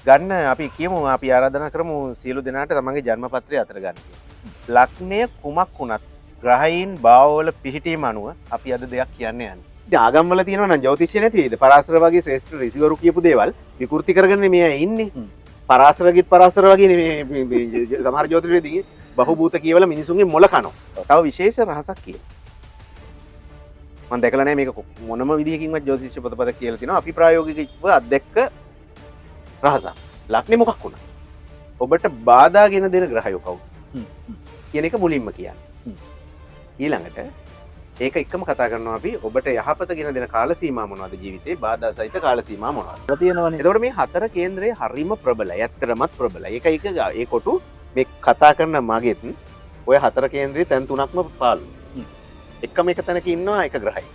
ගන්න අපි කියමු, අපි ආරාධනා කරමු සියලු දෙනාට තමන්ගේ ජන්ම පත්‍රය අතර ගන්න කියලා. ලග්නය කුමක් වුණත් ග්‍රහයින් භාවවල පිහිටීම අනුව අපි අද දෙයක් කියන්න යන්නේ. ඉතින් ආගම්වල තියෙනවා නම් ජ්‍යොතිෂය නැති වෙයිද? පරාසර වගේ ශ්‍රේෂ්ඨ ඍෂිවරු කියපු දේවල් විකෘති කරගෙන මේ අය ඉන්නේ. පරාසරගෙත් පරාසර වගේ නෙමෙයි මේ සමහර ජ්‍යොතිෂවේදී බහුභූත කියවල මිනිසුන්ගේ මොළ කනවා. තව විශේෂ රහසක් කියනවා. මම දැකලා නෑ මේක මොනම විදිහකින්වත් ජ්‍යොතිෂ පොතපත කියලා තියෙනවා. අපි ප්‍රායෝගිකව අත්දැක්ක රහසක්. ලග්නේ මොකක් වුණා? ඔබට බාධා ගෙන දෙන ග්‍රහයෝ කවුද කියන එක මුලින්ම කියන්නේ. ඊළඟට ඒක එක්කම කතා කරනවා අපි ඔබට යහපත ගෙන දෙන කාල සීමා මොනවද ජීවිතේ, බාධා සහිත කාල සීමා මොනවද තියෙනවනේ. එතකොට මේ හතර කේන්ද්‍රය හරිම ප්‍රබලයි, ඇත්තටමත් ප්‍රබලයි. ඒක එක ඒ කොටු මේ කතා කරන මගෙත් ඔය හතර කේන්ද්‍රයේ තැන් තුනක්ම පාළුයි. එකම එක තැනක ඉන්නවා එක ග්‍රහයි.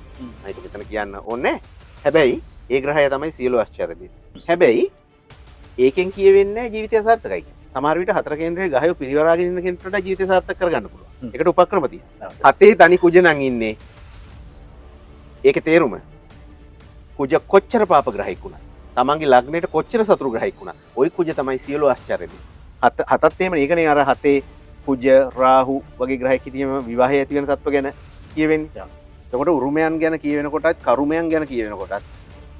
ඒක මෙතන කියන්න ඕනේ. හැබැයි ඒ ග්‍රහය තමයි සියලු ආශ්චර්ය දෙන්නේ. හැබැයි ඒකෙන් කියවෙන්නේ නැහැ ජීවිතය සාර්ථකයි කියලා. සමහර විට හතර කේන්ද්‍රයේ ග්‍රහය පිරිවරාගෙන ඉන්න කෙනෙක්ට වඩා ජීවිතය සාර්ථක කරගන්න පුළුවන්. ඒකට උපක්‍රම තියෙනවා. හතේ තනි කුජ නම් ඉන්නේ. ඒකේ තේරුම කුජ කොච්චර පාප ග්‍රහයෙක් වුණත්, තමන්ගේ ලග්නයට කොච්චර සතුරු ග්‍රහයෙක් වුණත්, ওই කුජ තමයි සියලු ආශ්චර්ය දෙන්නේ. හතත් එහෙම ඒකනේ අර හතේ කුජ රාහු වගේ ග්‍රහයෙක් හිටියම විවාහය ඇති වෙන තත්ත්ව ගැන කියවෙන්නේ. එතකොට උරුමයන් ගැන කියවෙනකොටත් කරුමයන් ගැන කියවෙනකොටත්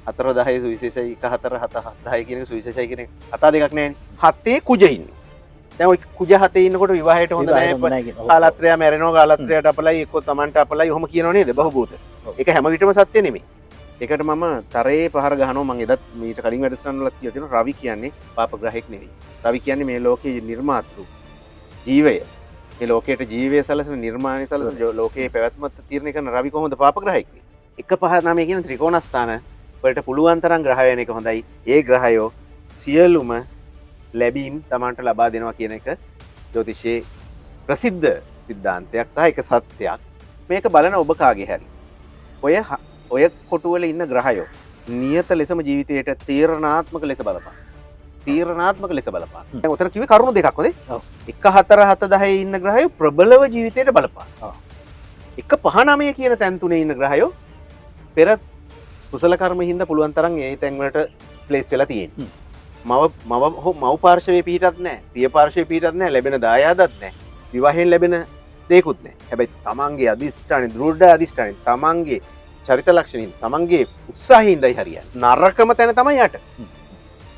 4 10 සුවිශේෂයි, 1 4 7 10 කියන එක සුවිශේෂයි කියන එක කතා දෙකක් නෑනේ. හතේ කුජ ඉන්නවා. දැන් ඔය කුජ හතේ ඉන්නකොට විවාහයට හොඳ නෑ, කාලත්‍රයා මැරෙනවා, කාලත්‍රයාට අපලයි, එක්කෝ තමන්ට අපලයි, ඔහොම කියනව නේද බහුභූත. ඒක හැම විටම සත්‍ය නෙමෙයි. ඒකට මම තරයේ පහර ගහනවා. මං එදත් මීට කලින් වැඩසටහන් වලත් කියලා තියෙනවා, රවි කියන්නේ පාප ග්‍රහයෙක් නෙවෙයි. රවි කියන්නේ මේ ලෝකයේ නිර්මාතෘ ජීවය. මේ ලෝකයට ජීවය සලසන, නිර්මාණය සලසන, ලෝකයේ පැවැත්මත් තීරණය කරන රවි කොහොමද පාප ග්‍රහයෙක් වෙන්නේ? 1 5 9 කියන ත්‍රිකෝණ ස්ථාන වලට පුළුවන් තරම් ග්‍රහ වෙන එක හොඳයි. ඒ ග්‍රහයෝ සියලුම ලැබීම් තමන්ට ලබා දෙනවා කියන එක ජ්‍යොතිෂයේ ප්‍රසිද්ධ සිද්ධාන්තයක් සහ එක සත්‍යයක්. මේක බලන ඔබ කාගේ හරි ඔය කොටුවල ඉන්න ග්‍රහයෝ නියත ලෙසම ජීවිතයට තීරණාත්මක ලෙස බලපාන. තීරණාත්මක ලෙස බලපාන. දැන් ඔතන කිව්වේ කරුණු දෙකක් හොඳේ. 1 4 7 10 ඉන්න ග්‍රහයෝ ප්‍රබලව ජීවිතයට බලපාන. 1 5 9 කියන තැන් තුනේ ඉන්න ග්‍රහයෝ පෙර කුසල කර්ම හින්දා පුළුවන් තරම් ඒ තැන් වලට ප්ලේස් වෙලා තියෙන්නේ. මව් පාර්ශවයේ පිහිටත් නෑ, පිය පාර්ශවයේ පිහිටත් නෑ, ලැබෙන දායාදත් නෑ, විවාහයෙන් ලැබෙන දේකුත් නෑ. හැබැයි තමන්ගේ අධිෂ්ඨානෙ, දෘಢ අධිෂ්ඨානෙ, තමන්ගේ චරිත ලක්ෂණින්, තමන්ගේ උත්සාහයෙන් හරියන්නේ. නරකම තැන තමයි 8.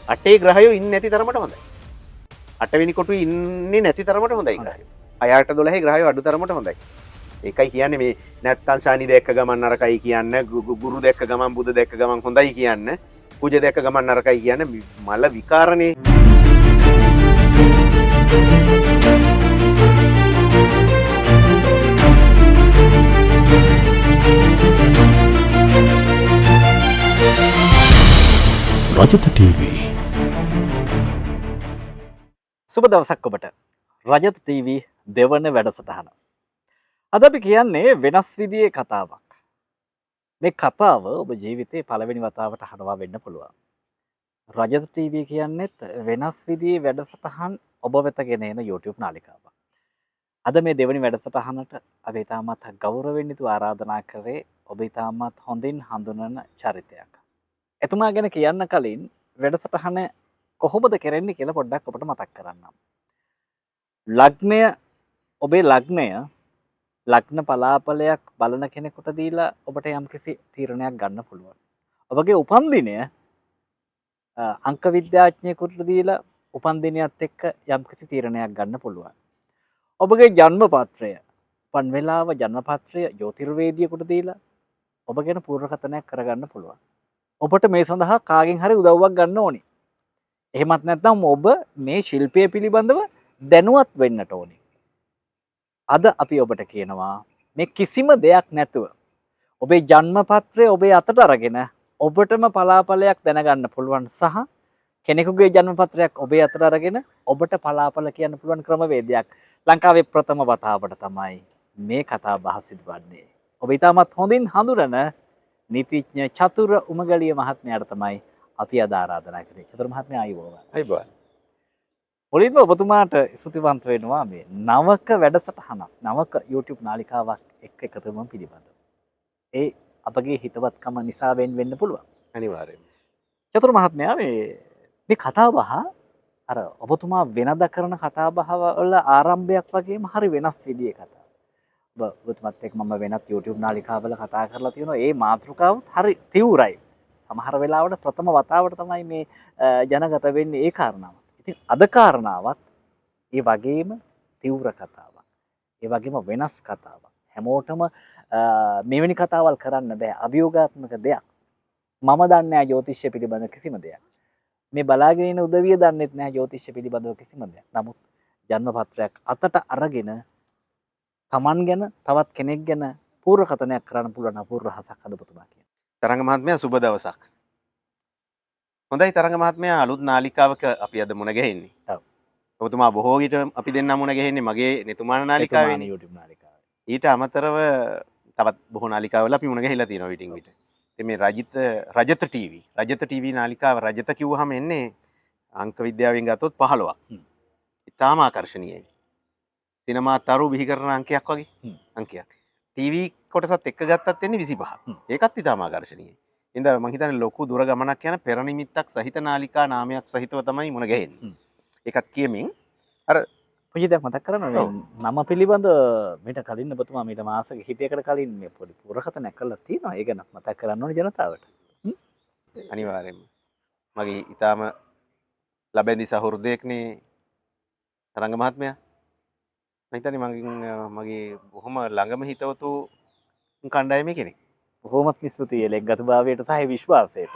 8 ග්‍රහයෝ ඉන්නේ නැති තරමට හොඳයි. 8 වෙනි කොටුවේ ඉන්නේ නැති තරමට හොඳයි ග්‍රහයෝ. 6 8 12 ග්‍රහයෝ අඩු තරමට හොඳයි. ඒකයි කියන්නේ මේ නැත්තම් ශනි දැක්ක ගමන් නරකයි කියන්න, ගුරු දැක්ක ගමන්, බුද දැක්ක ගමන් හොඳයි කියන්න, කුජ දැක්ක ගමන් නරකයි කියන්න මල විකාරනේ. රජත ටීවී. සුබ දවසක් ඔබට. රජත ටීවී දෙවන වැඩසටහන. අද අපි කියන්නේ වෙනස් විදිහේ කතාවක්. මේ කතාව ඔබ ජීවිතේ පළවෙනි වතාවට අහනවා වෙන්න පුළුවන්. රජත ටීවී කියන්නේත් වෙනස් විදිහේ වැඩසටහන් ඔබ වෙත ගෙන එන YouTube නාලිකාවක්. අද මේ දෙවනි වැඩසටහනට අපි ඉතාමත් ගෞරවයෙන් යුතුව ආරාධනා කරේ ඔබ ඉතාමත් හොඳින් හඳුනන චරිතයක්. එතුමා ගැන කියන්න කලින් වැඩසටහන කොහොමද කරන්නේ කියලා පොඩ්ඩක් ඔබට මතක් කරන්නම්. ඔබේ ලග්නය ලග්න පලාපලයක් බලන කෙනෙකුට දීලා ඔබට යම්කිසි තීරණයක් ගන්න පුළුවන්. ඔබගේ උපන්දිනය අංක විද්‍යාඥයෙකුට දීලා උපන්දිනයත් එක්ක යම්කිසි තීරණයක් ගන්න පුළුවන්. ඔබගේ ජන්මපත්‍රය, උපන් වේලාව ජන්මපත්‍රය ජ්‍යොතිර්වේදියෙකුට දීලා ඔබ ගැන පූර්වකථනයක් කරගන්න පුළුවන්. ඔබට මේ සඳහා කාගෙන් හරි උදව්වක් ගන්න ඕනි. එහෙමත් නැත්නම් ඔබ මේ ශිල්පය පිළිබඳව දැනුවත් වෙන්නට ඕනි. අද අපි ඔබට කියනවා මේ කිසිම දෙයක් නැතුව ඔබේ ජන්මපත්‍රය ඔබේ අතට අරගෙන ඔබටම පලාපලයක් දැනගන්න පුළුවන් සහ කෙනෙකුගේ ජන්මපත්‍රයක් ඔබේ අතට අරගෙන ඔබට පලාපල කියන්න පුළුවන් ක්‍රමවේදයක් ලංකාවේ ප්‍රථම වතාවට තමයි මේ කතා බහ සිදුවන්නේ. ඔබ ඉතාමත් හොඳින් හඳුනන නීතිඥ චතුර උමගලිය මහත්මයාට තමයි අපි අද ආරාධනා කරේ. චතුර මහත්මයා ආයුබෝවන්. ආයුබෝවන්. මුලින්ම ඔබතුමාට ස්තුතිවන්ත වෙනවා මේ නවක වැඩසටහනක්, නවක YouTube නාලිකාවක් එක්ක එකතු වීම පිළිබඳව. ඒ අපගේ හිතවත්කම නිසා වෙන්න පුළුවන්. අනිවාර්යයෙන්ම. චතුර මහත්මයා මේ මේ කතා බහ අර ඔබතුමා වෙනද කරන කතා බහ වල ආරම්භයක් වගේම හරි වෙනස් විදිහේ කතා. ඔබතුමත් එක්ක මම වෙනත් YouTube නාලිකාවල කතා කරලා තියෙනවා. ඒ මාතෘකාවත් හරි තීව්‍රයි. සමහර වෙලාවට ප්‍රථම වතාවට තමයි මේ ජනගත වෙන්නේ ඒ කාරණාව. ඉතින් අද කාරණාවත් ඒ වගේම තීව්‍ර කතාවක්. ඒ වගේම වෙනස් කතාවක්. හැමෝටම මෙවැනි කතාවල් කරන්න බෑ. අභියෝගාත්මක දෙයක්. මම දන්නේ නැහැ ජ්‍යොතිෂය පිළිබඳ කිසිම දෙයක්. මේ බලාගෙන ඉන්න උදවිය දන්නෙත් නැහැ ජ්‍යොතිෂය පිළිබඳව කිසිම දෙයක්. නමුත් ජන්මපත්‍රයක් අතට අරගෙන තමන් ගැන තවත් කෙනෙක් ගැන පූර්ව කථනයක් කරන්න පුළුවන් අපූර්ව රහසක් අද ඔබතුමා කියනවා. තරංග මහත්මයා සුබ දවසක්. හොඳයි තරංග මහත්මයා, අලුත් නාලිකාවක අපි අද මුණ ගැහෙන්නේ. ඔව්. ඔබතුමා බොහෝ විට අපි දෙන්නා මුණ ගැහෙන්නේ මගේ නෙතුමාන නාලිකාවේනේ. YouTube නාලිකාවේ. ඊට අමතරව තවත් බොහෝ නාලිකාවල අපි මුණ ගැහිලා තියෙනවා විටින් විට. ඉතින් මේ රජත ටීවී, රජත ටීවී නාලිකාව රජත කිව්වහම එන්නේ අංක විද්‍යාවෙන් ගත්තොත් 15ක්. ඉතාම ආකර්ශනීයයි. සිනමා තරු බිහි කරන අංකයක් වගේ අංකයක්. ටීවී කොටසත් එක්ක ගත්තත් එන්නේ 25ක්. ඒකත් ඉතාම ආකර්ශනීයයි. ඉතින් මං හිතන්නේ ලොකු දුර ගමනක් යන පෙර නිමිත්තක් සහිත නාලිකා නාමයක් සහිතව තමයි මුණ ගැහෙන්නේ. ඒකත් කියමින් අර පුංචි දෙයක් මතක් කරන්න ඕනේ. නම පිළිබඳ මීට කලින් ඔබතුමා මීට මාස කිහිපයකට කලින් මේ පොඩි පුරකථනයක් කරලා තියෙනවා. ඒ ගැනත් මතක් කරන්න ඕනේ ජනතාවට. අනිවාර්යයෙන්ම. මගේ ඉතාම ලබැඳි සහෘදයෙක්නේ තරංග මහත්මයා. මං හිතන්නේ මගේ බොහොම ළඟම හිතවතු කණ්ඩායමේ කෙනෙක්. බොහොමත්ම ස්තුතියි ලෙන්ගතුභාවයට සහ විශ්වාසයට.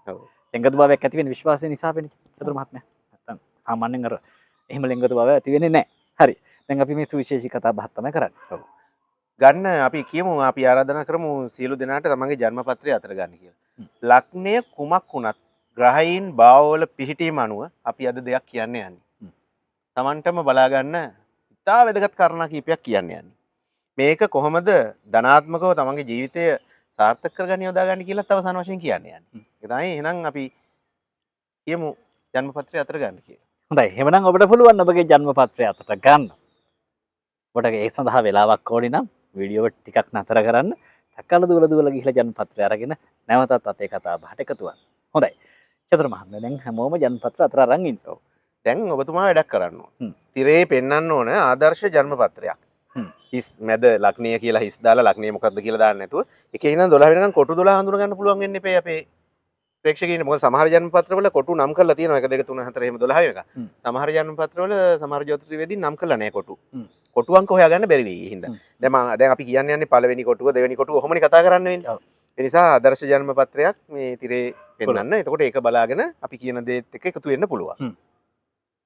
ඔව්. ලෙන්ගතුභාවයක් ඇති වෙන විශ්වාසය නිසා වෙන්නේ චතුර මහත්මයා. නැත්තම් සාමාන්‍යයෙන් අර එහෙම ලෙන්ගතුභාවයක් ඇති වෙන්නේ නැහැ. හරි. දැන් අපි මේ සුවිශේෂී කතා බහක් තමයි කරන්නේ. ඔව්. ගන්න අපි කියමු, අපි ආරාධනා කරමු සියලු දෙනාට තමන්ගේ ජන්මපත්‍රය අතර ගන්න කියලා. ලග්නය කුමක් වුණත් ග්‍රහයින් භාවවල පිහිටීම අනුව අපි අද දෙයක් කියන්න යන්නේ. තමන්ටම බලා ගන්න ඉතා වැදගත් කාරණා කීපයක් කියන්න යන්නේ. මේක කොහොමද ධනාත්මකව තමන්ගේ ජීවිතය සාර්ථක කරගන්න යොදා ගන්න කියලාත් අවසාන වශයෙන් කියන්න යන්නේ. ඒක තමයි එහෙනම් අපි කියමු ජන්මපත්‍රය අතර ගන්න කියලා. හොඳයි. එහෙමනම් ඔබට පුළුවන් ඔබගේ ජන්මපත්‍රය අතට ගන්න. ඔබට ඒ සඳහා වෙලාවක් ඕනේ නම් වීඩියෝ ටිකක් නතර කරන්න. තක්කල දුවල දුවල ගිහිලා ජන්මපත්‍රය අරගෙන නැවතත් අපේ කතා බහට එකතු වෙන්න. හොඳයි. චතුර මහත්මයා, දැන් හැමෝම ජන්මපත්‍ර අතර අරන් ඉන්න. ඔව්. දැන් ඔබතුමා වැඩක් කරන්න ඕන. තිරේ පෙන්වන්න ඕන ආදර්ශ ජන්මපත්‍රයක්. හිස් මැද ලග්නය කියලා හිස් දාලා ලග්නය මොකද්ද කියලා දාන්න නැතුව එකේ ඉඳන් 12 වෙනකන් කොටු 12 හඳුන ගන්න පුළුවන් වෙන්න එපේ අපේ ප්‍රේක්ෂකයින්. මොකද සමහර ජන්මපත්‍රවල කොටු නම් කරලා තියෙනවා 1 2 3 4 එහෙම 12 වෙනකන්. සමහර ජන්මපත්‍රවල සමහර ජ්‍යොතිෂවේදීන් නම් කරලා නැහැ කොටු. කොටු අංක හොයාගන්න බැරි වෙයි ඒ හින්දා. දැන් අපි කියන්න යන්නේ පළවෙනි කොටුව දෙවෙනි කොටුව ඔහොමනේ කතා කරන්න වෙන්නේ. ඒ නිසා ආදර්ශ ජන්මපත්‍රයක් මේ තිරේ පෙන්වන්න. එතකොට ඒක බලාගෙන අපි කියන දේත් එක්ක එකතු වෙන්න පුළුවන්.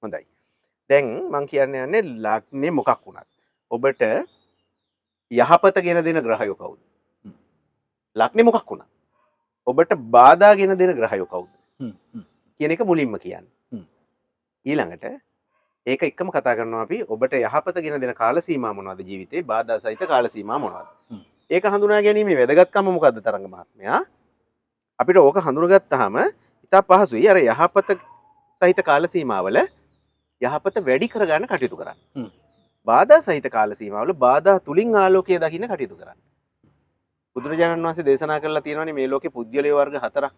හොඳයි. දැන් මං කියන්න යන්නේ ලග්නේ මොකක් වුණත් ඔබට යහපත ගෙන දෙන ග්‍රහයෝ කවුද? ලග්නේ මොකක් වුණත් ඔබට බාධා ගෙන දෙන ග්‍රහයෝ කවුද? කියන එක මුලින්ම කියන්න. ඊළඟට ඒක එක්කම කතා කරනවා අපි ඔබට යහපත ගෙන දෙන කාල සීමා මොනවද ජීවිතේ, බාධා සහිත කාල සීමා මොනවද? ඒක හඳුනා ගැනීමේ වැදගත්කම මොකද්ද තරංග මහත්මයා? අපිට ඕක හඳුනගත්තාම ඉතා පහසුයි අර යහපත සහිත කාල සීමාවල යහපත වැඩි කරගන්න කටයුතු කරන්න. බාධා සහිත කාල සීමාවල බාධා තුලින් ආලෝකය දකින්න කටයුතු කරන්න. බුදුරජාණන් වහන්සේ දේශනා කරලා තියෙනවානේ මේ ලෝකේ පුද්ගලයෝ වර්ග හතරක්.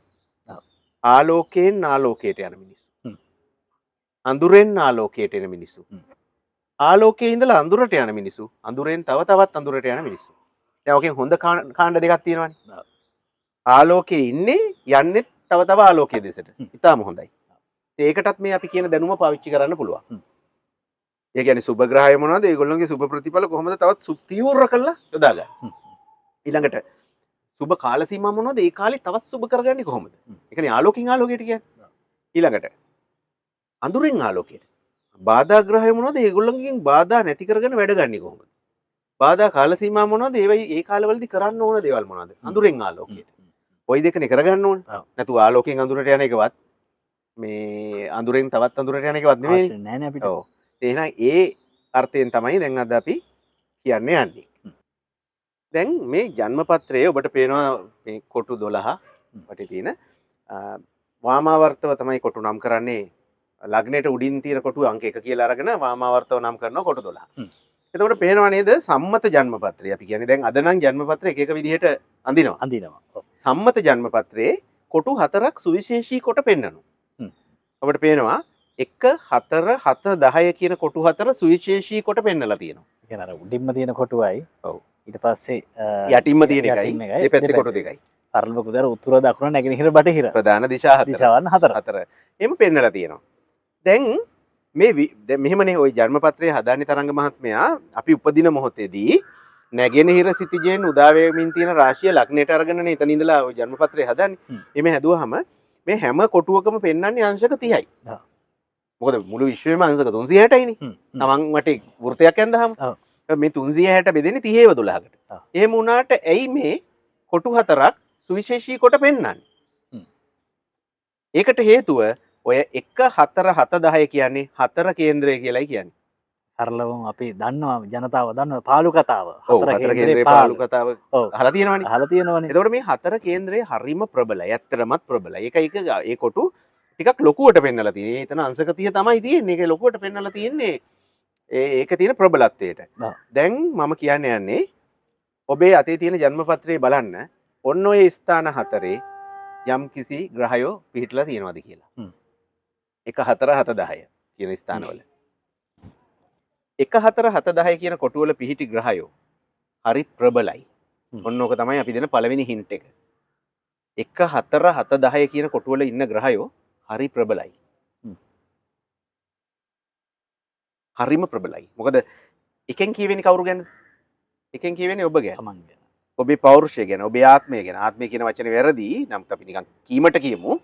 ආලෝකයෙන් ආලෝකයට යන මිනිස්සු. අඳුරෙන් ආලෝකයට එන මිනිස්සු. ආලෝකයේ ඉඳලා අඳුරට යන මිනිස්සු. අඳුරෙන් තව තවත් අඳුරට යන මිනිස්සු. දැන් ඔකෙන් හොඳ කාණ්ඩ දෙකක් තියෙනවානේ. ආලෝකයේ ඉන්නේ යන්නේ තව තව ආලෝකයේ දෙසට. ඉතාම හොඳයි. ඒකටත් මේ අපි කියන දැනුම පාවිච්චි කරන්න පුළුවන්. ඒ කියන්නේ සුබ ග්‍රහය මොනවද? ඒගොල්ලන්ගේ සුබ ප්‍රතිඵල කොහොමද තවත් තීව්‍ර කරලා යොදා ගන්න. ඊළඟට සුබ කාල සීමා මොනවද? ඒ කාලේ තවත් සුබ කරගන්නේ කොහොමද? ඒ කියන්නේ ආලෝකයෙන් ආලෝකයට කියන්නේ. ඊළඟට අඳුරෙන් ආලෝකයට. බාධා ග්‍රහය මොනවද? ඒගොල්ලන්ගෙන් බාධා නැති කරගෙන වැඩ ගන්නේ කොහොමද? බාධා කාල සීමා මොනවද? ඒවයි ඒ කාලවලදී කරන්න ඕන දේවල් මොනවද? අඳුරෙන් ආලෝකයට. ඔය දෙකනේ කරගන්න ඕන. නැතුව ආලෝකයෙන් අඳුරට යන එකවත් මේ අඳුරෙන් තවත් අඳුරට යන එකවත් නෙමෙයි. නෑ නෑ අපිට. ඔව්. එහෙනම් ඒ අර්ථයෙන් තමයි දැන් අද අපි කියන්න යන්නේ. දැන් මේ ජන්මපත්‍රයේ ඔබට පේනවා මේ කොටු 12 වටේ තියෙන වාමාවර්තව තමයි කොටු නම් කරන්නේ. ලග්නයට උඩින් තියෙන කොටු අංක 1 කියලා අරගෙන වාමාවර්තව නම් කරනවා කොටු 12. එතකොට පේනවා නේද සම්මත ජන්මපත්‍රය. අපි කියන්නේ දැන් අද නම් ජන්මපත්‍ර එක එක විදිහට අඳිනවා. අඳිනවා. සම්මත ජන්මපත්‍රයේ කොටු 4ක් සුවිශේෂී කොට පෙන්වනවා. ඔබට පේනවා 1 4 7 10 කියන කොටු හතර සුවිශේෂී කොට පෙන්නලා තියෙනවා. ඒ කියන්නේ අර උඩින්ම තියෙන කොටුවයි. ඔව්. ඊට පස්සේ යටින්ම තියෙන එකයි. මේ පැත්තේ කොටු දෙකයි. සරලව කුදර උතුර දකුණ නැගෙනහිර බටහිර ප්‍රධාන දිශා හතර. දිශාවන් හතර. එහෙම පෙන්නලා තියෙනවා. දැන් මේ දැන් මෙහෙමනේ ওই ජන්මපත්‍රය හදාන්නේ තරංග මහත්මයා අපි උපදින මොහොතේදී නැගෙනහිර සිටිජෙන් උදා වෙමින් තියෙන රාශිය ලග්නයට අරගෙනනේ එතන ඉඳලා ওই ජන්මපත්‍රය හදන්නේ. එහෙම හැදුවාම මේ හැම කොටුවකම පෙන්වන්නේ අංශක 30යි. මොකද මුළු විශ්වයේම අංශක 360යිනේ. තමන් වටේ වෘත්තයක් ඇඳහම මේ 360 බෙදෙන්නේ 30 12කට. එහෙම වුණාට ඇයි මේ කොටු හතරක් සුවිශේෂී කොට පෙන්වන්නේ? ඒකට හේතුව ඔය 1 4 7 10 කියන්නේ හතර කේන්ද්‍රය කියලායි කියන්නේ. සරලවම අපි දන්නවා, ජනතාව දන්නවා පාළු කතාව. හතර කේන්ද්‍රයේ පාළු කතාව අහලා තියෙනවනේ. අහලා තියෙනවනේ. එතකොට මේ හතර කේන්ද්‍රය හරිම ප්‍රබලයි. ඇත්තටමත් ප්‍රබලයි. ඒක ඒ කොටු ටිකක් ලොකුවට පෙන්නලා තියෙන්නේ. එතන අංශක 30 තමයි තියෙන්නේ. ඒක ලොකුවට පෙන්නලා තියෙන්නේ ඒක තියෙන ප්‍රබලත්වයට. දැන් මම කියන්න යන්නේ ඔබේ අතේ තියෙන ජන්මපත්‍රයේ බලන්න ඔන්න ඔය ස්ථාන හතරේ යම් කිසි ග්‍රහයෝ පිහිටලා තියෙනවද කියලා. 1 4 7 10 කියන ස්ථානවල. 1 4 7 10 කියන කොටුවල පිහිටි ග්‍රහයෝ හරි ප්‍රබලයි. ඔන්න ඕක තමයි අපි දෙන පළවෙනි හින්ට් එක. 1 4 7 10 කියන කොටුවල ඉන්න ග්‍රහයෝ හරි ප්‍රබලයි. හරිම ප්‍රබලයි. මොකද එකෙන් කියවෙන්නේ කවුරු ගැනද? එකෙන් කියවෙන්නේ ඔබ ගැන. තමන් ගැන. ඔබේ පෞරුෂය ගැන, ඔබේ ආත්මය ගැන. ආත්මය කියන වචනේ වැරදි. නමුත් අපි නිකන් කීමට කියමු.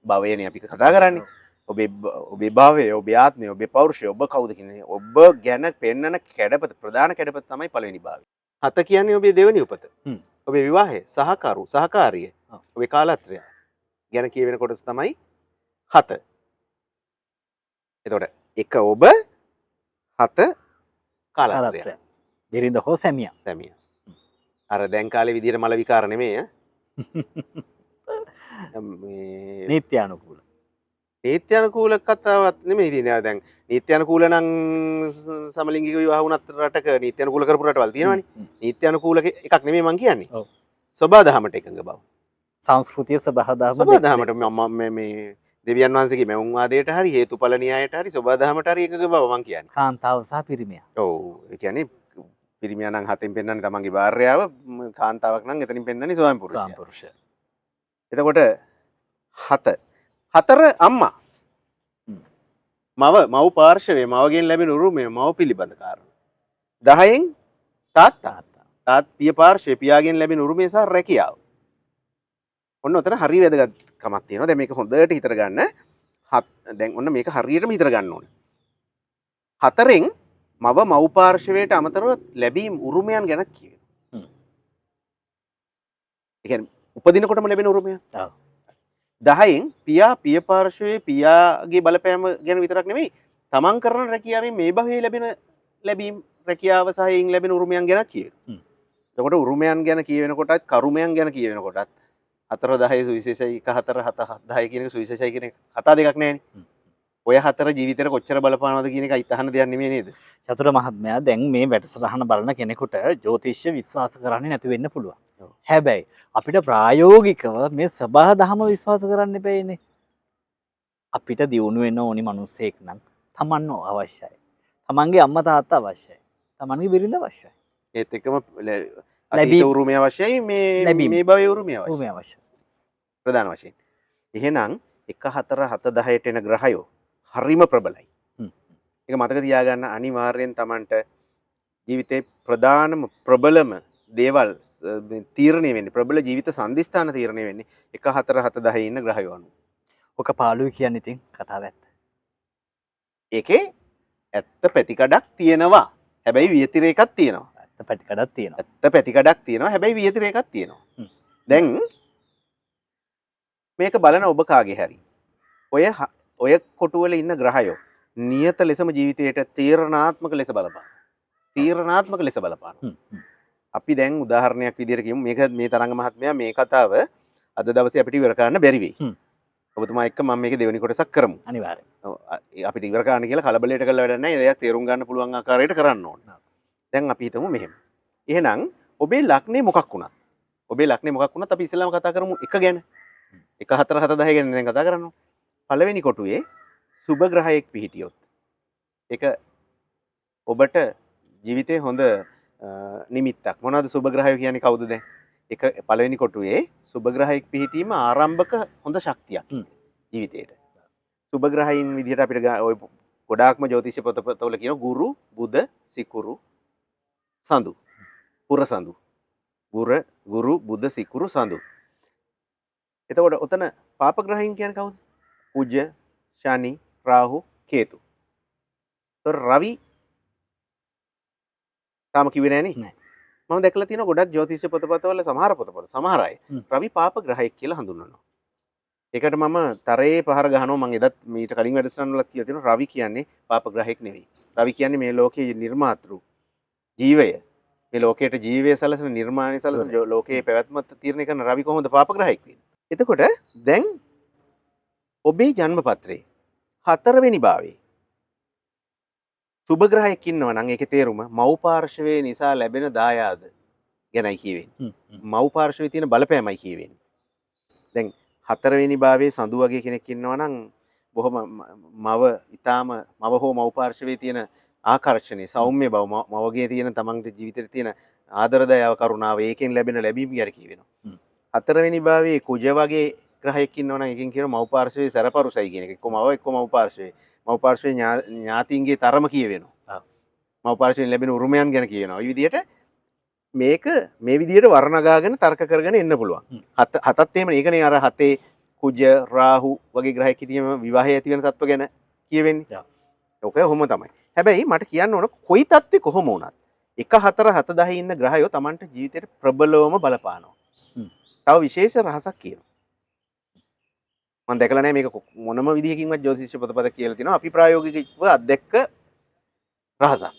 භවයනේ අපි කතා කරන්නේ. ඔබේ භවය, ඔබේ ආත්මය, ඔබේ පෞරුෂය, ඔබ කවුද කියන්නේ? ඔබ ගැන පෙන්නන කැඩපත, ප්‍රධාන කැඩපත තමයි පළවෙනි භාවය. හත කියන්නේ ඔබේ දෙවෙනි උපත. ඔබේ විවාහය, සහකරු, සහකාරිය, ඔබේ කාලත්‍රය ගැන කියවෙන කොටස තමයි හත. එතකොට එක ඔබ, හත කාලත්‍රය. බිරිඳ හෝ සැමියා. සැමියා. අර දැන් කාලේ විදියට මල විකාර නෙමෙයි ඈ. මේ නීත්‍යානුකූල. නීත්‍යානුකූල කතාවක් නෙමෙයි ඉතින්. දැන් නීත්‍යානුකූල නම් සමලිංගික විවාහ වුණත් රටක නීත්‍යානුකූල කරපු රටවල් තියෙනවනේ. නීත්‍යානුකූල එකක් නෙමෙයි මං කියන්නේ. සබා දහමට එකඟ බව. සංස්කෘතිය සබහා දහම. සබහා දහමට මේ දෙවියන් වහන්සේගේ මැවුම් වාදයට හරි හේතුඵල න්‍යායට හරි සබහා දහමට හරි එකඟ බව මං කියන්නේ. කාන්තාව සහ පිරිමියා. ඔව්. ඒ කියන්නේ පිරිමියා නම් හතෙන් පෙන්වන්නේ තමන්ගේ භාර්යාව, කාන්තාවක් නම් එතනින් පෙන්වන්නේ ස්වාමි පුරුෂයා. ස්වාමි පුරුෂයා. එතකොට හතර අම්මා. මව, මව් පාර්ශවයේ මවගෙන් ලැබෙන උරුමය, මව පිළිබඳ කාරණා. 10න් තාත්තා. තාත් පිය පාර්ශවයේ පියාගෙන් ලැබෙන උරුමය සහ රැකියාව. ඔන්න ඔතන හරි වැදගත්කමක් තියෙනවා. දැන් මේක හොඳට හිතර ගන්න. දැන් ඔන්න මේක හරියටම හිතර ගන්න ඕනේ. හතරෙන් මව මව් පාර්ශවයට අමතරව ලැබීම් උරුමයන් ගැන කියවෙනවා. ඒ කියන්නේ උපදිනකොටම ලැබෙන උරුමයන්. 10න් පියා පිය පාර්ශවයේ පියාගේ බලපෑම ගැන විතරක් නෙමෙයි, තමන් කරන රැකියාවෙන් මේ භවයේ ලැබෙන ලැබීම් රැකියාව සහ එයින් ලැබෙන උරුමයන් ගැන කියවෙනවා. එතකොට උරුමයන් ගැන කියවෙන කොටත් කරුමයන් ගැන කියවෙන කොටත් 4 10 සුවිශේෂයි, 1 4 7 10 කියන එක සුවිශේෂයි කියන එක කතා දෙකක් නෑනේ. ඔය හතර ජීවිතේට කොච්චර බලපානවද කියන එක අහිතහන දෙයක් නෙමෙයි නේද? චතුර මහත්මයා, දැන් මේ වැඩසටහන බලන කෙනෙකුට ජ්‍යොතිෂ්‍ය විශ්වාස කරන්නේ නැති වෙන්න පුළුවන්. හැබැයි අපිට ප්‍රායෝගිකව මේ සබහා දහම විශ්වාස කරන්න එපැයිනේ. අපිට දියුණු වෙන්න ඕනි මිනිස්සෙක් නම් තමන් අවශ්‍යයි. තමන්ගේ අම්මා තාත්තා අවශ්‍යයි. තමන්ගේ බිරිඳ අවශ්‍යයි. ඒත් එක්කම අතීත උරුමය අවශ්‍යයි, මේ මේ භවයේ උරුමය අවශ්‍යයි. උරුමය අවශ්‍යයි. ප්‍රධාන වශයෙන්. එහෙනම් 1 4 7 10ට එන ග්‍රහයෝ හරිම ප්‍රබලයි. ඒක මතක තියාගන්න අනිවාර්යෙන් තමන්ට ජීවිතේ ප්‍රධානම ප්‍රබලම දේවල් තීරණය වෙන්නේ, ප්‍රබල ජීවිත සන්ධිස්ථාන තීරණය වෙන්නේ 1 4 7 10 ඉන්න ග්‍රහයෝ අනුව. ඔක පාළුයි කියන්නේ ඉතින් කතාව ඇත්ත. ඒකේ ඇත්ත පැතිකඩක් තියෙනවා. හැබැයි ව්‍යතිරේකක් තියෙනවා. ඇත්ත පැතිකඩක් තියෙනවා. ඇත්ත පැතිකඩක් තියෙනවා. හැබැයි ව්‍යතිරේකක් තියෙනවා. දැන් මේක බලන ඔබ කාගේ හරි ඔය කොටුවල ඉන්න ග්‍රහයෝ නියත ලෙසම ජීවිතයට තීරණාත්මක ලෙස බලපාන. තීරණාත්මක ලෙස බලපාන. අපි දැන් උදාහරණයක් විදියට කියමු. මේක මේ තරංග මහත්මයා මේ කතාව අද දවසේ අපිට ඉවර කරන්න බැරි වෙයි. ඔබතුමා එක්ක මම මේක දෙවෙනි කොටසක් කරමු. අනිවාර්යයෙන්. අපිට ඉවර කරන්න කියලා කලබලයට කරලා වැඩක් නැහැ. ඒ දෙයක් තේරුම් ගන්න පුළුවන් ආකාරයට කරන්න ඕනේ. දැන් අපි හිතමු මෙහෙම. එහෙනම් ඔබේ ලග්නේ මොකක් වුණත්, ඔබේ ලග්නේ මොකක් වුණත් අපි ඉස්සෙල්ලාම කතා කරමු එක ගැන. 1 4 7 10 ගැන දැන් කතා කරන්න. පළවෙනි කොටුවේ සුබ ග්‍රහයෙක් පිහිටියොත් ඒක ඔබට ජීවිතේ හොඳ නිමිත්තක්. මොනවද සුබ ග්‍රහයෝ කියන්නේ කවුද දැන්? එක පළවෙනි කොටුවේ සුබ ග්‍රහයෙක් පිහිටීම ආරම්භක හොඳ ශක්තියක් ජීවිතේට. සුබ ග්‍රහයින් විදිහට අපිට ඔය ගොඩාක්ම ජ්‍යොතිෂ පොතපතවල කියන ගුරු, බුධ, සිකුරු, සඳු. පුර සඳු. ගුරු, බුධ, සිකුරු, සඳු. එතකොට ඔතන පාප ග්‍රහයින් කියන්නේ කවුද? කුජ, ශනි, රාහු, කේතු. එතකොට රවි තාම කිව්වේ නෑනේ. නෑ. මම දැකලා තියෙනවා ගොඩක් ජ්‍යොතිෂ පොතපතවල සමහර පොතපත සමහර අය රවි පාප ග්‍රහයෙක් කියලා හඳුන්වනවා. ඒකට මම තරයේ පහර ගහනවා. මම එදත් මීට කලින් වැඩසටහන් වලත් කියලා තියෙනවා, රවි කියන්නේ පාප ග්‍රහයෙක් නෙවෙයි. රවි කියන්නේ මේ ලෝකයේ නිර්මාතෘ ජීවය. මේ ලෝකයට ජීවය සලසන, නිර්මාණය සලසන, ලෝකයේ පැවැත්ම තීරණය කරන රවි කොහොමද පාප ග්‍රහයෙක් වෙන්නේ? එතකොට දැන් ඔබේ ජන්ම පත්‍රයේ හතරවෙනි භාවයේ සුබ ග්‍රහයෙක් ඉන්නවා නම් ඒකේ තේරුම මව් පාර්ශවයේ නිසා ලැබෙන දායාද ගැනයි කියවෙන්නේ. මව් පාර්ශවයේ තියෙන බලපෑමයි කියවෙන්නේ. දැන් හතරවෙනි භාවයේ සඳු වගේ කෙනෙක් ඉන්නවා නම් බොහොම මව ඊටාම මව හෝ මව් පාර්ශවයේ තියෙන ආකර්ෂණය, සෞම්‍ය බව, මවගේ තියෙන තමන්ගේ ජීවිතේට තියෙන ආදර, දයාව, කරුණාව, ඒකෙන් ලැබෙන ලැබීම් ගැන කියවෙනවා. හතරවෙනි භාවයේ කුජ වගේ ග්‍රහයෙක් ඉන්නවා නම් ඒකෙන් කියනවා මව් පාර්ශවයේ සැරපරුසයි කියන එක. එක්ක මව එක්ක මව් පාර්ශවයේ. මව් පාර්ශවයේ ඥාතීන්ගේ තරම කියවෙනවා. මව් පාර්ශවයෙන් ලැබෙන උරුමයන් ගැන කියවෙනවා. මේ විදිහට මේක මේ විදිහට වර්ණගාගෙන තර්ක කරගෙන එන්න පුළුවන්. හතත් එහෙමනේ. ඒකනේ අර හතේ කුජ, රාහු වගේ ග්‍රහයෙක් හිටියම විවාහය ඇති වෙන තත්ත්ව ගැන කියවෙන්නේ. ඔක ඔහොම තමයි. හැබැයි මට කියන්න ඕන කොයි තත්ත්වෙ කොහොම වුණත් 1 4 7 10 ඉන්න ග්‍රහයෝ Tamanට ජීවිතේට ප්‍රබලවම බලපානවා. තව විශේෂ රහසක් කියනවා. මම දැකලා නෑ මේක මොනම විදිහකින්වත් ජ්‍යොතිෂ පොතපත කියලා තියෙනවා. අපි ප්‍රායෝගිකව අත්දැක්ක රහසක්.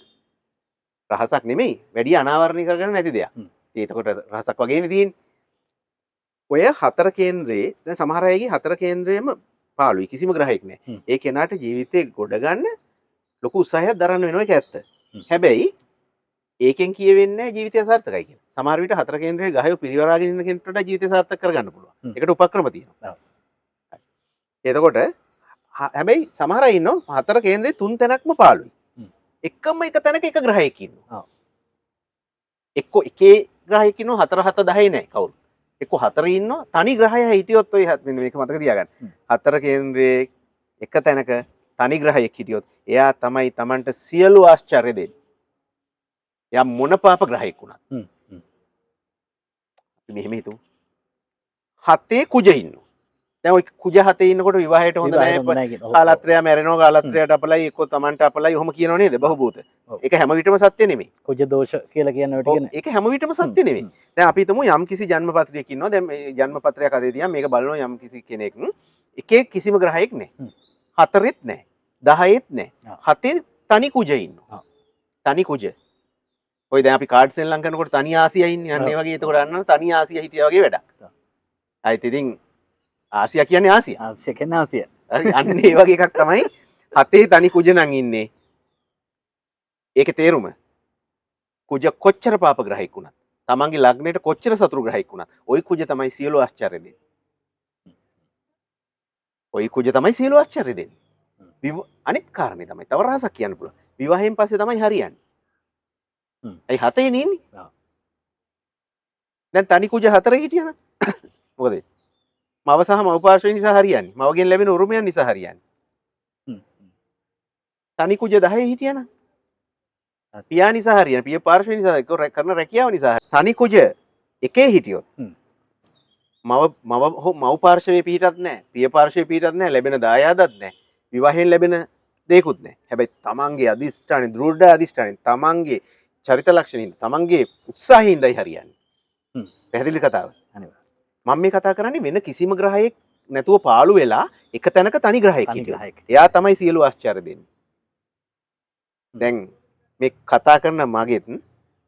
රහසක් නෙමෙයි, වැඩි අනාවරණය කරගන්න නැති දෙයක්. ඉතින් එතකොට රහසක් වගේනේ තියෙන්නේ. ඔය හතර කේන්ද්‍රයේ දැන් සමහර අයගේ හතර කේන්ද්‍රයේම පාළුයි, කිසිම ග්‍රහයෙක් නෑ. ඒ කෙනාට ජීවිතේ ගොඩ ගන්න ලොකු උත්සාහයක් දරන්න වෙනවා, ඒක ඇත්ත. හැබැයි ඒකෙන් කියවෙන්නේ නෑ ජීවිතය සාර්ථකයි කියලා. සමහර විට හතර කේන්ද්‍රයේ ගහයෝ පිරිවරාගෙන ඉන්න කෙනෙක්ට වඩා ජීවිතය සාර්ථක කරගන්න පුළුවන්. ඒකට උපක්‍රම තියෙනවා. එතකොට හැබැයි සමහර අය ඉන්නවා හතර කේන්ද්‍රයේ තුන් තැනක්ම පාළුයි. එකම එක තැනක එක ග්‍රහයෙක් ඉන්නවා. එක්කෝ එකේ ග්‍රහයෙක් ඉන්නවා 4 7 10 නෑ කවුරු. එක්කෝ හතර ඉන්නවා තනි ග්‍රහය හිටියොත් ඔය මෙන්න මේක මතක තියාගන්න. හතර කේන්ද්‍රයේ එක තැනක තනි ග්‍රහයෙක් හිටියොත් එයා තමයි Tamanට සියලු ආශ්චර්ය දෙන්නේ. එයා මොන පාප ග්‍රහයෙක් වුණත්. අපි මෙහෙම හිතමු. හතේ කුජ ඉන්නවා. දැන් ඔය කුජ හතේ ඉන්නකොට විවාහයට හොඳ නෑ, කාලත්‍රයා මැරෙනවා, කාලත්‍රයාට අපලයි, එක්කෝ Tamanට අපලයි, ඔහොම කියනව නේද බහුබූත. ඒක හැම විටම සත්‍ය නෙමෙයි. කුජ දෝෂ කියලා කියන ඔය ටිකනේ. ඒක හැම විටම සත්‍ය නෙමෙයි. දැන් අපි හිතමු යම් කිසි ජන්ම පත්‍රයක් ඉන්නවා. දැන් මේ ජන්ම පත්‍රයක් අතේ තියන් මේක බලනවා යම් කිසි කෙනෙක් එකේ කිසිම ග්‍රහයෙක් නෑ. හතරෙත් නෑ. 10ෙත් නෑ. හතේ තනි කුජ ඉන්නවා. තනි කුජ. ඔය දැන් අපි කාඩ් සෙල්ලම් කරනකොට තනි ආසියා ඉන්නේ. අන්න ඒ වගේ. එතකොට අන්න තනි ආසියා හිටියා වගේ වැඩක්. ආයෙත් ඉතින් ආසියා කියන්නේ ආසියා. ආසියා කියන්නේ ආසියා. හරි, අන්න ඒ වගේ එකක් තමයි හතේ තනි කුජ නම් ඉන්නේ. ඒකේ තේරුම කුජ කොච්චර පාප ග්‍රහයෙක් වුණත්, තමන්ගේ ලග්නයට කොච්චර සතුරු ග්‍රහයෙක් වුණත්, ওই කුජ තමයි සියලු ආශ්චර්ය දෙන්නේ. ওই කුජ තමයි සියලු ආශ්චර්ය දෙන්නේ. අනිත් කාරණේ තමයි තව රහසක් කියන්න පුළුවන්. විවාහයෙන් පස්සේ තමයි හරියන්නේ. ඇයි හතේ ඉන්නේ? දැන් තනි කුජ හතරේ හිටියනම් මොකද වෙන්නේ? මව සහ මව් පාර්ශ්වය නිසා හරියන්නේ. මවගෙන් ලැබෙන උරුමයන් නිසා හරියන්නේ. තනි කුජ 10 හිටියනම් පියා නිසා හරියන්නේ. පිය පාර්ශ්වය නිසා එක්ක කරන රැකියාව නිසා. තනි කුජ එකේ හිටියොත් මව හෝ මව් පාර්ශ්වයේ පිහිටත් නැහැ. පිය පාර්ශ්වයේ පිහිටත් නැහැ. ලැබෙන දායාදත් නැහැ. විවාහයෙන් ලැබෙන දේකුත් නැහැ. හැබැයි තමන්ගේ අදිෂ්ඨානෙ, දෘಢ අදිෂ්ඨානෙ, තමන්ගේ චරිත ලක්ෂණින්, තමන්ගේ උත්සාහයෙන්දයි හරියන්නේ. පැහැදිලි කතාව? අනිවාර්යයෙන්. මම මේ කතා කරන්නේ වෙන කිසිම ග්‍රහයෙක් නැතුව පාළු වෙලා එක තැනක තනි ග්‍රහයෙක් තනි හිටියොත්. ග්‍රහයෙක්. එයා තමයි සියලු ආශ්චර්ය දෙන්නේ. දැන් මේ කතා කරන මගෙත්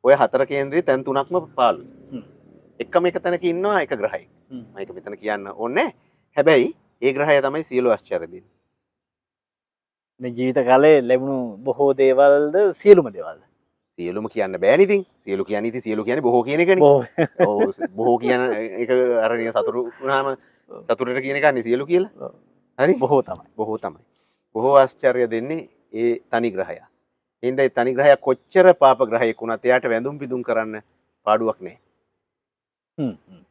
ඔය හතර කේන්ද්‍රයේ තැන් තුනක්ම පාළුයි. එකම එක තැනක ඉන්නවා එක ග්‍රහයෙක්. මම ඒක මෙතන කියන්න ඕනේ නෑ. හැබැයි ඒ ග්‍රහය තමයි සියලු ආශ්චර්ය දෙන්නේ. මේ ජීවිත කාලේ ලැබුණු බොහෝ දේවල්ද සියලුම දේවල්ද? සියලුම කියන්න බෑනේ ඉතින්. සියලු කියන්නේ ඉතින් සියලු කියන්නේ බොහෝ කියන එකනේ. බොහෝ. ඔව්, බොහෝ කියන එක අර නිකන් සතුටු වුණාම සතුටට කියන එකනේ සියලු කියලා. හරි? බොහෝ තමයි. බොහෝ තමයි. බොහෝ ආශ්චර්ය දෙන්නේ ඒ තනි ග්‍රහයා. එහෙනම් ඒ තනි ග්‍රහයා කොච්චර පාප ග්‍රහයෙක් වුණත් එයාට වැඳුම් පිදුම් කරන්න පාඩුවක් නෑ.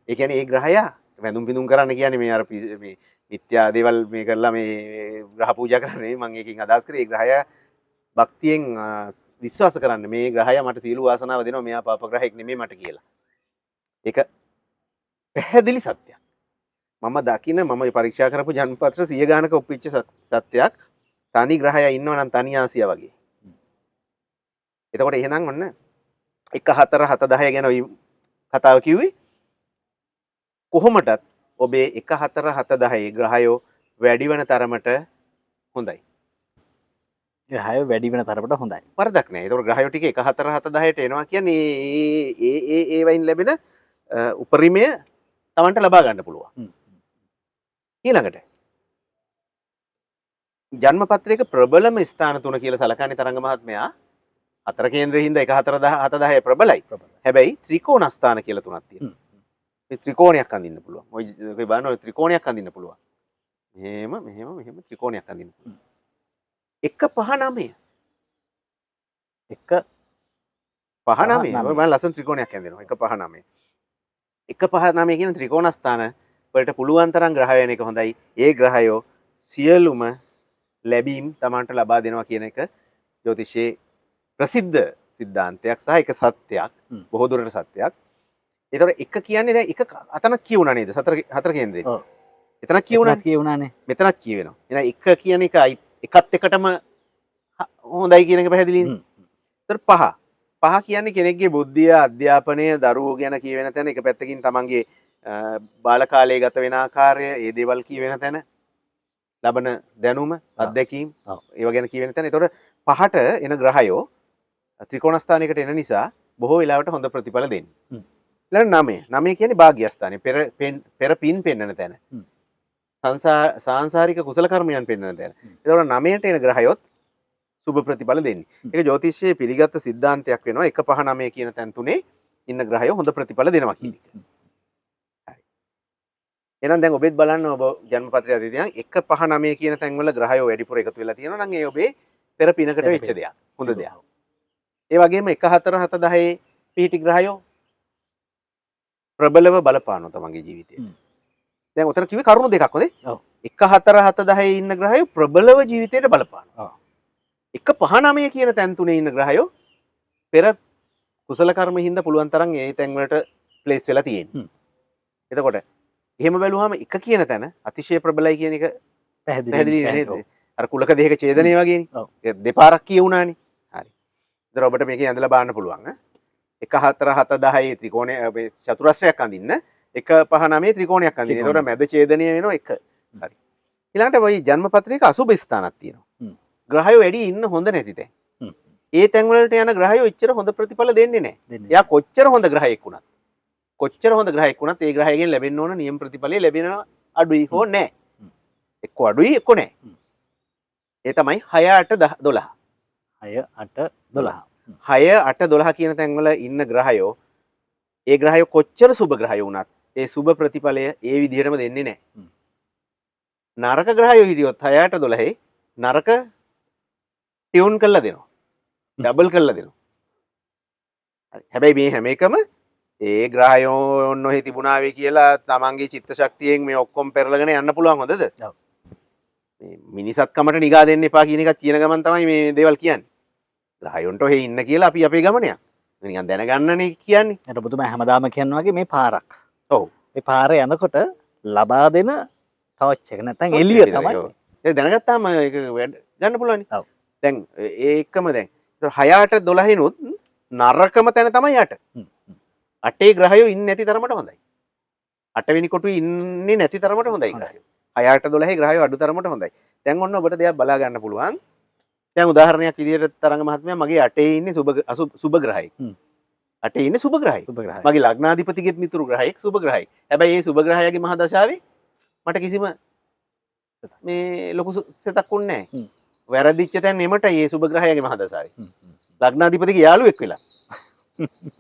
ඒ කියන්නේ ඒ ග්‍රහයා වැඳුම් පිදුම් කරන්න කියන්නේ මේ අර මේ මිත්‍යා දේවල් මේ කරලා මේ ග්‍රහ පූජා කරන්න නෙවෙයි. මං ඒකෙන් අදහස් කරේ ඒ ග්‍රහයා භක්තියෙන් විශ්වාස කරන්න මේ ග්‍රහයා මට සියලු වාසනාව දෙනවා, මෙයා පාප ග්‍රහයෙක් නෙමෙයි මට කියලා. ඒක පැහැදිලි සත්‍යයක්. මම දකින මම පරීක්ෂා කරපු ජන්මපත්‍ර 100 ගානක ඔප්පිච්ච සත්‍යයක්. තනි ග්‍රහයා ඉන්නවා නම් තනි ආසියා වගේ. එතකොට එහෙනම් ඔන්න 1 4 7 10 ගැන ඔය කතාව කිව්වේ. කොහොමටත් ඔබේ 1 4 7 10 ග්‍රහයෝ වැඩි වෙන තරමට හොඳයි. ග්‍රහයෝ වැඩි වෙන තරමට හොඳයි. වරදක් නෑ. ඒතකොට ග්‍රහයෝ ටික 1 4 7 10ට එනවා කියන්නේ ඒ ඒ ඒ ඒ වයින් ලැබෙන උපරිමය තමන්ට ලබා ගන්න පුළුවන්. ඊළඟට ජන්මපත්‍රයක ප්‍රබලම ස්ථාන තුන කියලා සලකන්නේ තරංග මහත්මයා. හතර කේන්ද්‍රයේ හින්දා 1 4 7 10 ප්‍රබලයි. හැබැයි ත්‍රිකෝණ ස්ථාන කියලා තුනක් තියෙනවා. මේ ත්‍රිකෝණයක් අඳින්න පුළුවන්. ඔය බලන්න ඔය ත්‍රිකෝණයක් අඳින්න පුළුවන්. මෙහෙම මෙහෙම මෙහෙම ත්‍රිකෝණයක් අඳින්න පුළුවන්. 1 5 9. 1 5 9. ඔය බලන්න ලස්සන ත්‍රිකෝණයක් ඇඳෙනවා. 1 5 9. 1 5 9 කියන ත්‍රිකෝණ ස්ථාන වලට පුළුවන් තරම් ග්‍රහය වෙන එක හොඳයි. ඒ ග්‍රහයෝ සියලුම ලැබීම් තමන්ට ලබා දෙනවා කියන එක ජ්‍යොතිෂයේ ප්‍රසිද්ධ සිද්ධාන්තයක් සහ එක සත්‍යයක්. බොහෝ දුරට සත්‍යයක්. ඒතකොට එක කියන්නේ දැන් එක අතනක් කියුණා නේද? හතර කේන්දරේ. එතනක් කියුණානේ. කියුණානේ. මෙතනක් කියවෙනවා. එහෙනම් එක කියන එක එකත් එකටම හොඳයි කියන එක පැහැදිලිනේ. ඒතකොට පහ. පහ කියන්නේ කෙනෙක්ගේ බුද්ධිය, අධ්‍යාපනය, දරුවෝ ගැන කියවෙන තැන, එක පැත්තකින් තමන්ගේ බාල කාලයේ ගත වෙන ආකාරය, ඒ දේවල් කියවෙන තැන, ලබන දැනුම, අත්දැකීම්, ඒවා ගැන කියවෙන තැන. ඒතකොට පහට එන ග්‍රහයෝ ත්‍රිකෝණ ස්ථානයකට එන නිසා බොහෝ වෙලාවට හොඳ ප්‍රතිඵල දෙන්නේ. ඊළඟ 9. 9 කියන්නේ භාග්‍යස්ථානය. පෙර පින් පෙන්වන තැන. සාංසාරික කුසල කර්මයන් පෙන්වන තැන. ඒතකොට 9ට එන ග්‍රහයොත් සුබ ප්‍රතිඵල දෙන්නේ. ඒක ජ්‍යොතිෂයේ පිළිගත් සිද්ධාන්තයක් වෙනවා. 1 5 9 කියන තැන් තුනේ ඉන්න ග්‍රහයෝ හොඳ ප්‍රතිඵල දෙනවා කියන එක. හරි. එහෙනම් දැන් ඔබෙත් බලන්න ඔබ ජන්මපත්‍රය අතේ තියන් 1 5 9 කියන තැන්වල ග්‍රහයෝ වැඩිපුර එකතු වෙලා තියෙනවා නම් ඒ ඔබේ පෙර පිනකට වෙච්ච දෙයක්. හොඳ දෙයක්. ඒ වගේම 1 4 7 10 පිහිටි ග්‍රහයෝ ප්‍රබලව බලපානවා තමන්ගේ ජීවිතයට. දැන් ඔතන කිව්වේ කරුණු දෙකක් හොඳේ. 1 4 7 10 ඉන්න ග්‍රහයෝ ප්‍රබලව ජීවිතයට බලපානවා. 1 5 9 කියන තැන් තුනේ ඉන්න ග්‍රහයෝ පෙර කුසල කර්ම හින්දා පුළුවන් තරම් ඒ තැන් වලට ප්ලේස් වෙලා තියෙන්නේ. එතකොට එහෙම බැලුවාම 1 කියන තැන අතිශය ප්‍රබලයි කියන එක පැහැදිලි නේද? අර කුලක දෙකක ඡේදනය වගේනේ. ඒ දෙපාරක් කියුණානේ. හරි. ඒතර ඔබට මේකේ ඇඳලා බලන්න පුළුවන් ඈ. 1 4 7 10 ත්‍රිකෝණය මේ චතුරස්‍රයක් අඳින්න, 1 5 9 ත්‍රිකෝණයක් අඳින්න. ඒතකොට මැද ඡේදනය වෙනවා 1. හරි. ඊළඟට ඔය ජන්මපත්‍රයක අසුබ ස්ථානක් තියෙනවා. ග්‍රහයෝ වැඩි ඉන්න හොඳ නැති තැන්. ඒ තැන් වලට යන ග්‍රහයෝ එච්චර හොඳ ප්‍රතිඵල දෙන්නේ නැහැ. එයා කොච්චර හොඳ ග්‍රහයෙක් වුණත්, කොච්චර හොඳ ග්‍රහයෙක් වුණත් ඒ ග්‍රහයෙන් ලැබෙන්න ඕන නියම ප්‍රතිඵලය ලැබෙනවා අඩුයි හෝ නැහැ. එක්ක අඩුයි එක්ක නැහැ. ඒ තමයි 6 8 12. 6 8 12. 6 8 12 කියන තැන්වල ඉන්න ග්‍රහයෝ ඒ ග්‍රහයෝ කොච්චර සුබ ග්‍රහයෝ වුණත් ඒ සුබ ප්‍රතිඵලය ඒ විදිහටම දෙන්නේ නැහැ. නරක ග්‍රහයෝ හිටියොත් 6 8 12 නරක ටියුන් කරලා දෙනවා. ඩබල් කරලා දෙනවා. හරි. හැබැයි මේ හැම එකම ඒ ග්‍රහයෝ ඔන්න ඔහෙ තිබුණා වේ කියලා තමන්ගේ චිත්ත ශක්තියෙන් මේ ඔක්කොම පෙරලගෙන යන්න පුළුවන් හොඳද? මේ මිනිසත්කමට නිගා දෙන්න එපා කියන එකත් කියන ගමන් තමයි මේ දේවල් කියන්නේ. ග්‍රහයොන්ට ඔහෙ ඉන්න කියලා අපි අපේ ගමන යනවා. නිකන් දැනගන්නනේ කියන්නේ. එතකොට ඔබතුමා හැමදාම කියන වගේ මේ පාරක්. ඔව්. මේ පාර යනකොට ලබා දෙන ටෝච් එක නැත්නම් එළිය තමයි. ඒ දැනගත්තාම ඒක වැඩ ගන්න පුළුවන්. දැන් ඒකම දැන් 6 8 12 නුත් නරකම තැන තමයි 8. 8 ග්‍රහයෝ ඉන්නේ නැති තරමට හොඳයි. 8 වෙනි කොටුවේ ඉන්නේ නැති තරමට හොඳයි ග්‍රහයෝ. 6 8 12 ග්‍රහයෝ අඩු තරමට හොඳයි. දැන් ඔන්න ඔබට දෙයක් බලා ගන්න පුළුවන්. දැන් උදාහරණයක් විදියට තරංග මහත්මයා මගේ 8 ඉන්නේ සුබ ග්‍රහයෙක්. 8 ඉන්නේ සුබ ග්‍රහයෙක්. සුබ ග්‍රහයෙක්. මගේ ලග්නාධිපතිගෙත් මිතුරු ග්‍රහයෙක් සුබ ග්‍රහයෙක්. හැබැයි ඒ සුබ ග්‍රහයාගේ මහ දශාවේ මට කිසිම මේ ලොකු සෙතක් උන්නේ නැහැ. වැරදිච්ච තැන් එමටයි ඒ සුබ ග්‍රහයාගේ මහ දශාවේ. ලග්නාධිපතිගේ යාළුවෙක් වෙලා.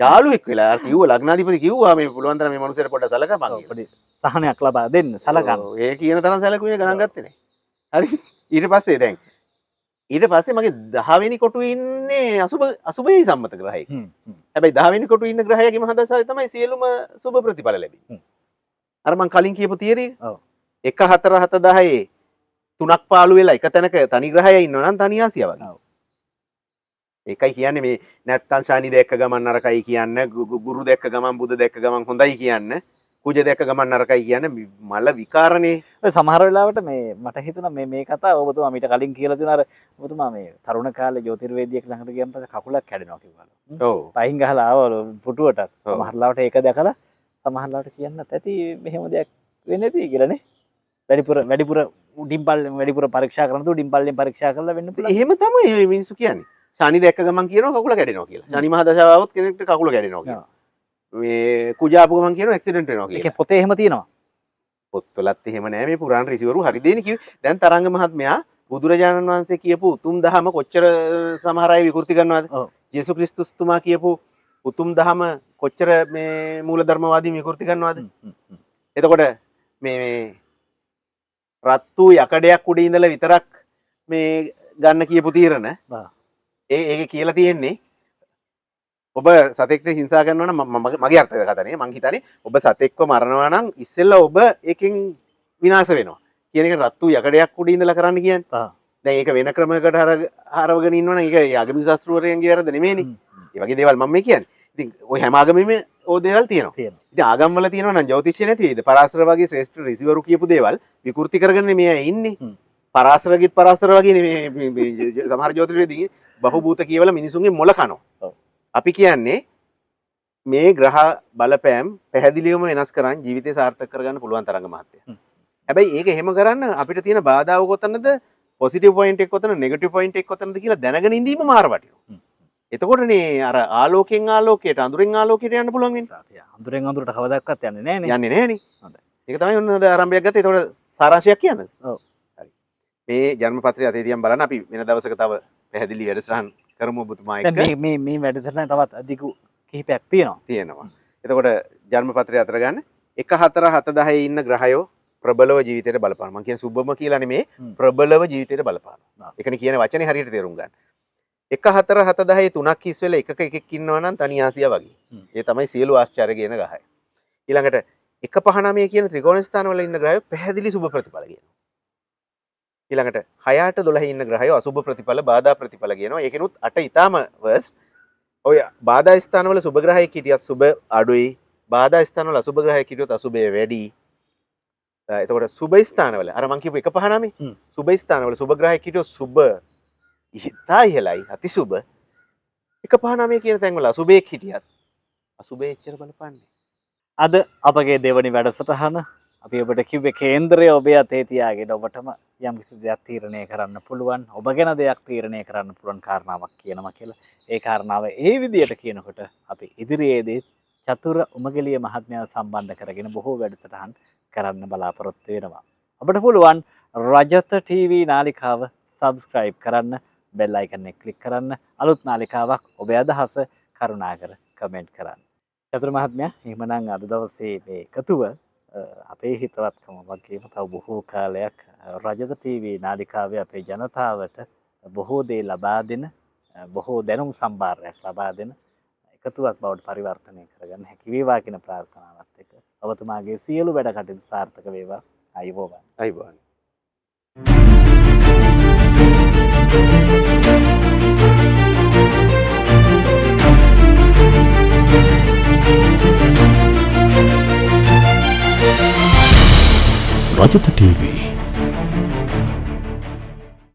යාළුවෙක් වෙලා අර කිව්වා ලග්නාධිපති කිව්වා මේ පුළුවන් තරම් මේ මනුස්සයාට පොඩ්ඩක් සලකපන් කියලා. පොඩි සහනයක් ලබා දෙන්න සලකන්න. ඔව්, ඒ කියන තරම් සැලකුවේ ගණන් ගත්තේ නැහැ. හරි. ඊට පස්සේ දැන් ඊට පස්සේ මගේ 10 වෙනි කොටුවේ ඉන්නේ අසුභයේ සම්මත ග්‍රහයෙක්. හැබැයි 10 වෙනි කොටුවේ ඉන්න ග්‍රහයාගේ මහ දශාවේ තමයි සියලුම සුභ ප්‍රතිඵල ලැබෙන්නේ. අර මං කලින් කියපු තියරි එක. 1 4 7 10 තුනක් පාළු වෙලා එක තැනක තනි ග්‍රහයා ඉන්නවා නම් තනි ආසියා වගේ. ඒකයි කියන්නේ මේ නැත්තම් ශනි දැක්ක ගමන් නරකයි කියන්න, ගුරු දැක්ක ගමන් බුද දැක්ක ගමන් හොඳයි කියන්න, කුජ දැක්ක ගමන් නරකයි කියන්න මල විකාරනේ. ඔය සමහර වෙලාවට මේ මට හිතුණා මේ කතාව ඔබතුමා මීට කලින් කියලා දුන්නා. අර ඔබතුමා මේ තරුණ කාලේ ජ්‍යොතිර්වේදියෙක් ළඟට ගියන් පස්සේ කකුලක් කැඩෙනවා කිව්වලු. ඔව්. පහින් ගහලා ආවලු පුටුවටත්. සමහර වෙලාවට ඒක දැකලා සමහර වෙලාවට කියන්නත් ඇති මෙහෙම දෙයක් වෙන්නේ නැති කියලා නේ. වැඩිපුර උඩින් පල්ලෙන් වැඩිපුර පරීක්ෂා කරනකොට උඩින් පල්ලෙන් පරීක්ෂා කරලා වෙන්න පුළුවන්. එහෙම තමයි මේ මිනිස්සු කියන්නේ. ශනි දැක්ක ගමන් කියනවා කකුල කැඩෙනවා කියලා. ශනි මහ දශාව આવොත් කෙනෙක්ට කකුල කැඩෙනවා කියලා. මේ කුජ ආපු ගමන් කියනවා ඇක්සිඩන්ට් වෙනවා කියලා. ඒකේ පොතේ එහෙම තියෙනවා. පොත්වලත් එහෙම නෑ. මේ පුරාණ ඍෂිවරු හරි දෙන්නේ කිව්වේ. දැන් තරංග මහත්මයා බුදුරජාණන් වහන්සේ කියපු උතුම් දහම කොච්චර සමහර අය විකෘති කරනවද? ජේසුස් ක්‍රිස්තුස් තුමා කියපු උතුම් දහම කොච්චර මේ මූලධර්මවාදීන් විකෘති කරනවද? එතකොට මේ රත් වූ යකඩයක් උඩ ඉඳලා විතරක් මේ ගන්න කියපු තීරණ ඒකේ කියලා තියෙන්නේ ඔබ සතෙක්ට හිංසා කරනවා නම් මගේ අර්ථය කතනේ මං හිතන්නේ ඔබ සතෙක්ව මරනවා නම් ඉස්සෙල්ලා ඔබ ඒකෙන් විනාශ වෙනවා කියන එක රත් වූ යකඩයක් උඩ ඉඳලා කරන්න කියන්නේ. දැන් ඒක වෙන ක්‍රමයකට හරවගෙන ඉන්නවා නම් ඒක ආගමික ශාස්ත්‍රවරයන්ගේ වැරද්ද නෙමෙයිනේ. ඒ වගේ දේවල් මම මේ කියන්නේ. ඉතින් ඔය හැම ආගමෙම ඔය දේවල් තියෙනවා. ඉතින් ආගම් වල තියෙනවා නම් ජ්‍යොතිෂය නැති වෙයිද? පරාසර වගේ ශ්‍රේෂ්ඨ ඍෂිවරු කියපු දේවල් විකෘති කරගෙන මේ අය ඉන්නේ. පරාසරගෙත් පරාසර වගේ නෙමෙයි මේ සමහර ජ්‍යොතිෂවේදීන් බහුභූත කියවල මිනිසුන්ගේ මොළ කනවා. අපි කියන්නේ මේ ග්‍රහ බලපෑම් පැහැදිලිවම වෙනස් කරන් ජීවිතය සාර්ථක කරගන්න පුළුවන් තරංග මහත්තයා. හැබැයි ඒක එහෙම කරන්න අපිට තියෙන බාධාව කොතනද, පොසිටිව් පොයින්ට් එක කොතනද, නෙගටිව් පොයින්ට් එක කොතනද කියලා දැනගෙන ඉඳීම මාර වටිනවා. එතකොටනේ අර ආලෝකයෙන් ආලෝකයට, අඳුරෙන් ආලෝකයට යන්න පුළුවන් වෙන්නේ. අඳුරෙන් අඳුරට කවදාවත් යන්නේ නෑනේ. යන්නේ නෑනේ. හොඳයි. ඒක තමයි ඔන්න අද ආරම්භයක් ගත්තේ. එතකොට සාරාංශයක් කියන්නද? ඔව්. හරි. මේ ජන්ම පත්‍රය අතේ තියන් බලන්න අපි වෙන දවසක තව පැහැදිලි වැඩසටහන් කරමු ඔබතුමා එක්ක. දැන් මේ මේ වැඩසටහන තවත් දිගු කිහිපයක් තියෙනවා. එතකොට ජන්ම පත්‍රය අතර ගන්න 1 4 7 10 ඉන්න ග්‍රහයෝ ප්‍රබලව ජීවිතයට බලපානවා. මං කියන්නේ සුබම කියලා නෙමේ, ප්‍රබලව ජීවිතයට බලපානවා. ඒකනේ කියන වචනේ හරියට තේරුම් ගන්න. 1 4 7 10 තුනක් හිස් වෙලා එකක එකෙක් ඉන්නවා නම් තනි ආසියා වගේ. ඒ තමයි සියලු ආශ්චර්ය කියන ග්‍රහය. ඊළඟට 1 5 9 කියන ත්‍රිකෝණ ස්ථානවල ඉන්න ග්‍රහයෝ පැහැදිලි සුබ ප්‍රතිඵල කියනවා. ඊළඟට 6 8 12 ඉන්න ග්‍රහයෝ අසුබ ප්‍රතිඵල, බාධා ප්‍රතිඵල කියනවා. ඒකෙනුත් 8 ඊටාම වර්ස්. ඔය බාධා ස්ථානවල සුබ ග්‍රහයෙක් හිටියත් සුබ අඩුයි. බාධා ස්ථානවල අසුබ ග්‍රහයෙක් හිටියොත් අසුබය වැඩි. එතකොට සුබ ස්ථානවල අර මං කියපු 1 5 9 සුබ ස්ථානවල සුබ ග්‍රහයෙක් හිටියොත් සුබ ඉතා ඉහළයි, අතිසුබ. 1 5 9 කියන තැන්වල අසුබයෙක් හිටියත් අසුබය එච්චර බලපන්නේ. අද අපගේ දෙවනි වැඩසටහන අපි ඔබට කිව්වේ කේන්දරය ඔබේ අතේ තියාගෙන ඔබටම යම්කිසි දෙයක් තීරණය කරන්න පුළුවන්, ඔබ ගැන දෙයක් තීරණය කරන්න පුළුවන් කාරණාවක් කියනවා කියලා. ඒ කාරණාව ඒ විදියට කියනකොට අපි ඉදිරියේදී චතුර උමගෙලිය මහත්මයා සම්බන්ධ කරගෙන බොහෝ වැඩසටහන් කරන්න බලාපොරොත්තු වෙනවා. ඔබට පුළුවන් රජත ටීවී නාලිකාව සබ්ස්ක්‍රයිබ් කරන්න, බෙල් අයිකන් එක ක්ලික් කරන්න, අලුත් නාලිකාවක් ඔබේ අදහස කරුණාකර කමෙන්ට් කරන්න. චතුර මහත්මයා, එහෙමනම් අද දවසේ මේ එකතුව අපේ හිතවත්කම වගේම තව බොහෝ කාලයක් රජත ටීවී නාලිකාවේ අපේ ජනතාවට බොහෝ දේ ලබා දෙන, බොහෝ දැනුම් සම්භාරයක් ලබා දෙන එකතුවක් බවට පරිවර්තනය කරගන්න හැකි වේවා කියන ප්‍රාර්ථනාවත් එක්ක ඔබතුමාගේ සියලු වැඩ කටයුතු සාර්ථක වේවා. ආයුබෝවන්. ආයුබෝවන්. රජත ටීවී.